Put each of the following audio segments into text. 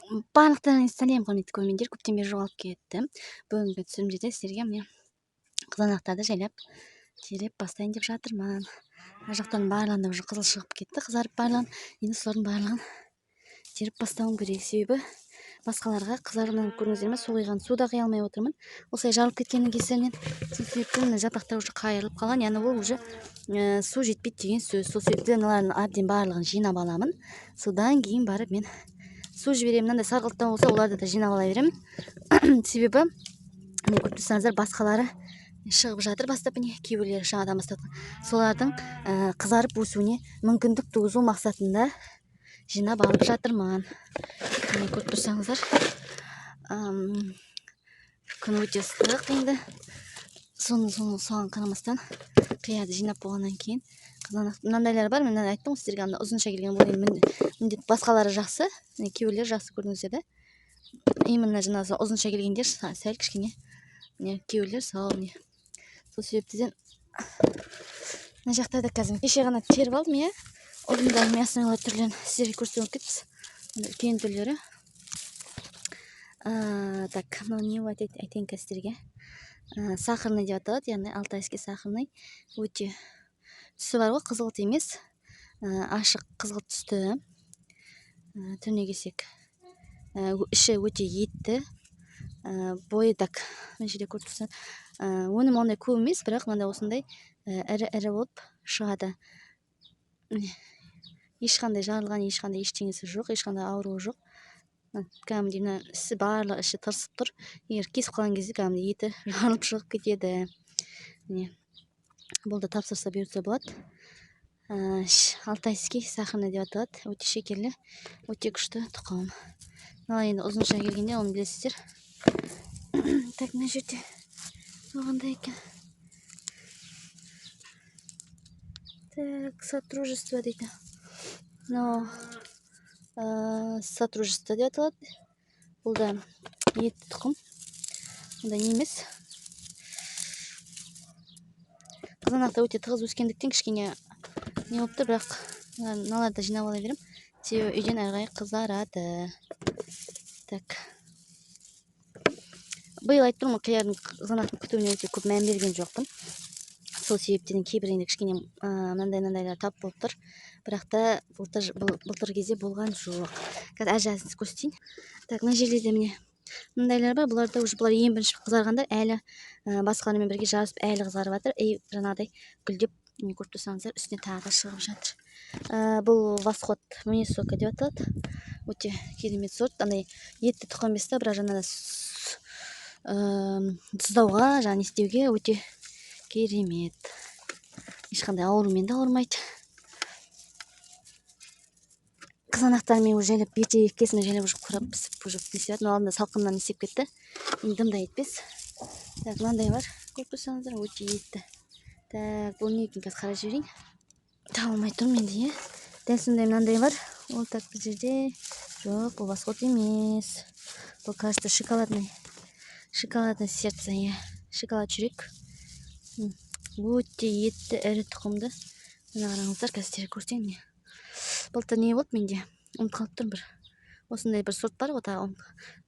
Барлықтарыңызға сәлем, құрметті көрермендер. Көптен бері жоғалып кеттім. Бүгінгі түсірімде сіздерге міне қызанақтарды жайлап теріп бастайын деп жатырмын. Ар жақтан барлығында уже қызыл шығып кетті, қызарып барлығын. Енді солардың барлығын теріп бастауым керек. Себебі басқаларға қызарғанын көрдіңіздер ме, су құйған, су да құя алмай отырмын. Осылай жарылып кеткеннің кесірінен, сол себептен мына жапырақтар уже қайырылып қалған, яғни ол уже су жетпейді деген сөз. Сол себептен мыналардың әбден барлығын жинап аламын. Содан кейін барып мен су жіберемін. Мынандай сарғылттан болса, оларды да жинап ала беремін. Себебі міне көріп тұрсаңыздар, басқалары шығып жатыр бастап, міне кейбіреулері жаңадан бастап. Солардың қызарып өсуіне мүмкіндік туғызу мақсатында жинап алып жатырмын. Міне көріп тұрсаңыздар, күн өте ыстық енді. Соған қарамастан қиярды жинап болғаннан кейін қызанақ мынандайлар бар. Мен мынаны айттым ғой сіздерге, анда ұзынша келген бұл енді міндет, басқалары жақсы, міне кейбіреулері жақсы көрдіңіздер да. Именно жаңағы ұзынша келгендер сәл кішкене, міне кейбіреулер сау, міне. Сол себептен мына жақта да қазір кеше ғана теріп алдым, иә. Ұзында мясной түрлерін сіздерге көрсетіп кетіппіз. Мына үлкен түрлері. Так, мынау не болып айтайын қазір сіздерге. Сахарный деп аталады, яғни алтайский сахарный. Өте түсі бар ғой, қызғылт емес, ашық қызғылт түсті. Түріне келсек, іші өте етті. Бойы так, мына жерде көріп тұрсаң, өнім ондай көп емес, бірақ мынандай осындай ірі-ірі болып шығады. Міне, ешқандай жарылған, ешқандай ештеңесі жоқ, ешқандай ауруы жоқ. Мына кәдімгідей мына ісі барлығы іші тырысып тұр. Егер кесіп қалған кезде кәдімгідей еті жарылып шығып кетеді. Міне, бұл да тапсырса бұйыртса болады. Алтайский сахарный деп аталады. Өте шекерлі, өте күшті тұқым. Мына енді ұзынша келгенде оны білесіздер. Так, мына жерде қандай екен? Так, сотрудничество дейді. Мынау сотрудничество деп аталады. Бұл да етті тұқым. Онда не емес. Қызанақ та өте тығыз өскендіктен кішкене не болып тұр, бірақ мыналарды да жинап ала беремін. Себебі үйден әрі қарай қызарады. Так. Биыл айтып тұрмын ғой, қиярдың қызанақтың күтуіне өте көп мән берген жоқпын. Сол себептен кейбір енді кішкене мынандай мынандайлар тап болып тұр. Бірақ та былтыр кезде болған жоқ. Қазір әр жағын көрсетейін. Так, мына жерлерде міне мынандайлар бар. Бұлар да уже бұлар ең бірінші қызарғандар, әлі басқалармен бірге жарысып әлі қызарып жатыр. И жаңағыдай гүлдеп, міне көріп тұрсаңыздар, үстіне тағы да шығып жатыр. Бұл восход Миннесота деп аталады. Өте керемет сорт. Андай етті тұқым емес та, бірақ жаңағыдай тұздауға, жаңа не істеуге өте керемет. Ешқандай аурумен де ауырмайды. Қызанақтармен уже жайлап ерте еккесін жайлап уже қурап пісіп уже не істеп жатыр. Мынау алдында салқыннан не істеп кетті. Енді дым да етпес. Так, мынандай бар. Көріп тұрсаңыздар, өте етті. Так, бұл не екен, қазір қарап жіберейін. Таба алмай тұрмын енді, иә. Дәл сондай мынандай бар. Ол так бұл жерде жоқ, бұл восход емес. Бұл, кажется, шоколадный. Шоколадное сердце, иә. Шоколад жүрек. Өте етті, ірі тұқымды. Мына қараңыздар, қазір сіздерге көрсетейін міне. Былтыр не болды менде? Ұмытып қалып тұрмын бір. Осындай бір сорт бар ғой, тағы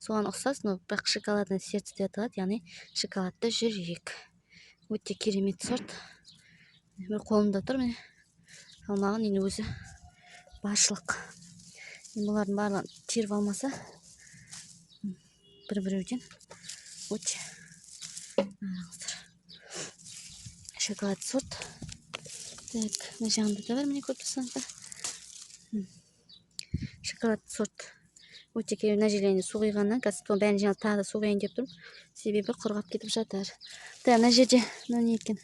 соған ұқсас, но бірақ шоколадное сердце деп аталады, яғни шоколадты жүрек. Өте керемет сорт. Бір қолымда тұр міне. Алмаған енді өзі баршылық. Енді бұлардың барлығын теріп алмаса, бір-біреуден өте. Қараңыздар. Шоколад сорт. Так, мына жағында да бар, міне көріп тұрсаңыздар. Шоколад сорт. Өте керемет. Мына жерлеріне су құйғаннан қазір соның бәрін жиналып тағы да су құяйын деп тұрмын. Себебі құрғап кетіп жатыр. Так, мына жерде мынау не екен?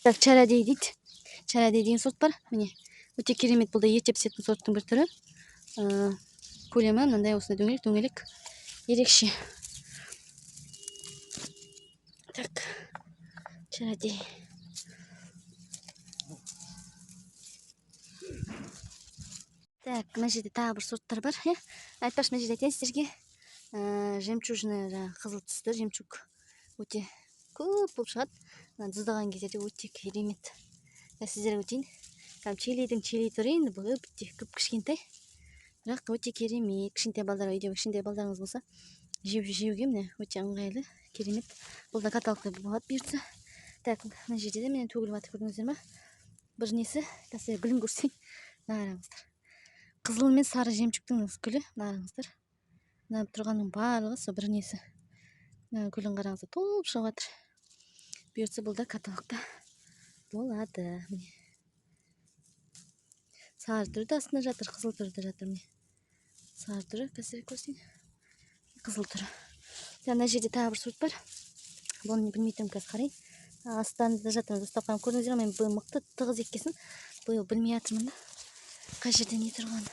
Так, чарадей дейді. Чарадей деген сорт бар. Міне. Өте керемет, бұл да ерте пісетін сорттың бір түрі. Көлемі мынандай осындай дөңгелек, дөңгелек ерекше. Так, чарадей. Так, мына жерде тағы бір сорттар бар, иә. Айтпақшы, мына жерде айтайын сіздерге. Жемчужный, жаңағы қызыл түсті жемчуг өте көп болып шығады. Мына тұздаған кезде де өте керемет. Қазір сіздерге өтейін. Кәдімгі чилидің чили түрі енді бұл өте кіп кішкентай. Бірақ өте керемет. Кішкентай балдар, үйде кішкентай балдарыңыз болса, жеуге, міне, өте ыңғайлы, керемет. Бұл да каталогта болады, бұйыртса. Так, мына жерде де, міне, төгіліп жатыр, көрдіңіздер ма? Бір несі, қазір гүлін көрсетейін. Мына қараңыздар, қызыл мен сары жемчугтің гүлі. Мына қараңыздар, мына тұрғанның барлығы сол бір несі. Мына гүлін қараңыздар, толып шығып жатыр. Бұйыртса, бұл да каталогта болады. Міне, сары түрі де астында жатыр, қызыл түрі де жатыр. Міне, сары түрі, қазір көрсетейін, қызыл түрі. Мына жерде тағы бір сорт бар, бұны білмей тұрмын, қазір қарайын. Астында жатыр ұстап. Көрдіңіздер ме? Мен биыл мықты тығыз еккесін, биыл білмей жатырмын да қай жерде не тұрғанын.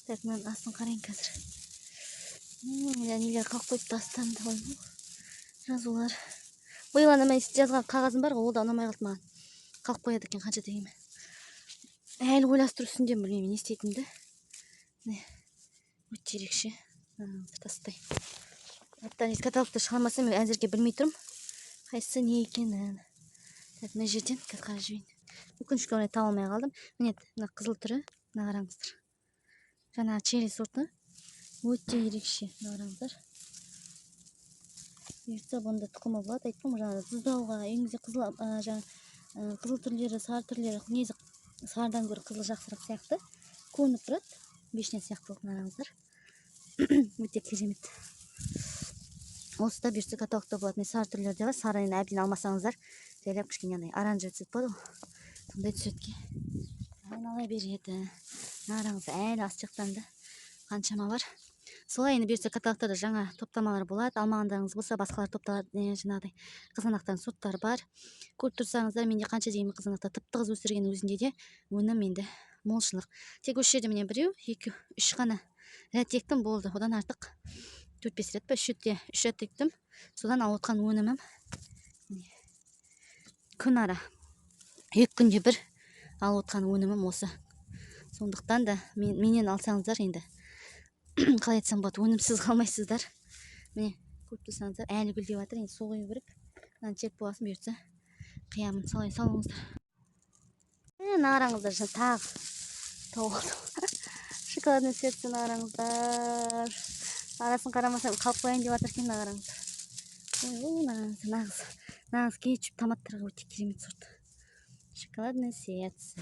Так, мынаның астын қарайын қазір. Мына нелер қалып қойыпты астында? Ой, жазулар. Биыл ана мен жазған қағазым бар ғой, ол да ұнамай қалды маған, қалып қояды екен қанша дегенмен. Әлі ойластыру үстіндемін, білмеймін не істейтінімді. Міне, өте ерекше тастай. Аттан каталогты шығармасам, мен әзірге білмей тұрмын қайсысы не екенін. Так, мына жерден қазір қарап жіберейін. Өкінішке орай, таба алмай қалдым. Міне, мына қызыл түрі, мына қараңыздар, жаңағы черри сорты, өте ерекше. Мына қараңыздар, бұйыртса, бұнда тұқымы болады. Айттым ғой, жаңағы тұздауға үйіңізде қызыл, жаңағы қызыл түрлері, сары түрлері, негізі сарыдан гөрі қызыл жақсырақ сияқты көрініп тұрады, вишня сияқты болып. Қараңыздар, өте керемет. Осы да бұйыртса каталогта болады. Міне, сары түрлері де бар. Сары енді әбден алмасаңыздар, жайлап кішкене андай оранжевый цвет болады ғой, сондай цветке айнала береді. Қараңыз, әлі ас жақтан да қаншама бар. Солай, енді бұйыртса, каталогтарда жаңа топтамалар болады. Алмағандарыңыз болса, басқалар топталады. Жаңағыдай қызанақтан сорттар бар. Көріп тұрсаңыздар, менде қанша дегенмен қызанақта тып тығыз өсірген өзінде де өнім енді молшылық. Тек осы жерде, міне, біреу, екі, үш қана рәт ектім, болды. Одан артық төрт бес рет па, үш ретте, үш рет ектім. Содан алып отқан өнімім, міне, күн ара 2 күнде бір алып отқан өнімім осы. Сондықтан да менен алсаңыздар, енді қалай айтсам болады, өнімсіз қалмайсыздар. Міне, көріп тұрсаңыздар, әлі гүлдеп жатыр. Енді су құю керек. Мынаны теріп болғасын, бұйыртса, қиямын. Солай, сау болыңыздар. Мына қараңыздар, тағы тауып алдым, шоколадный сердце. Мына қараңыздар, арасын қарамасам, қалып қояйын деп жатыр екен. Мына қараңыздар, ой, мына қараңыздар, нағыз нағыз кетчуп, томаттарға өте керемет сорт, шоколадное сердце.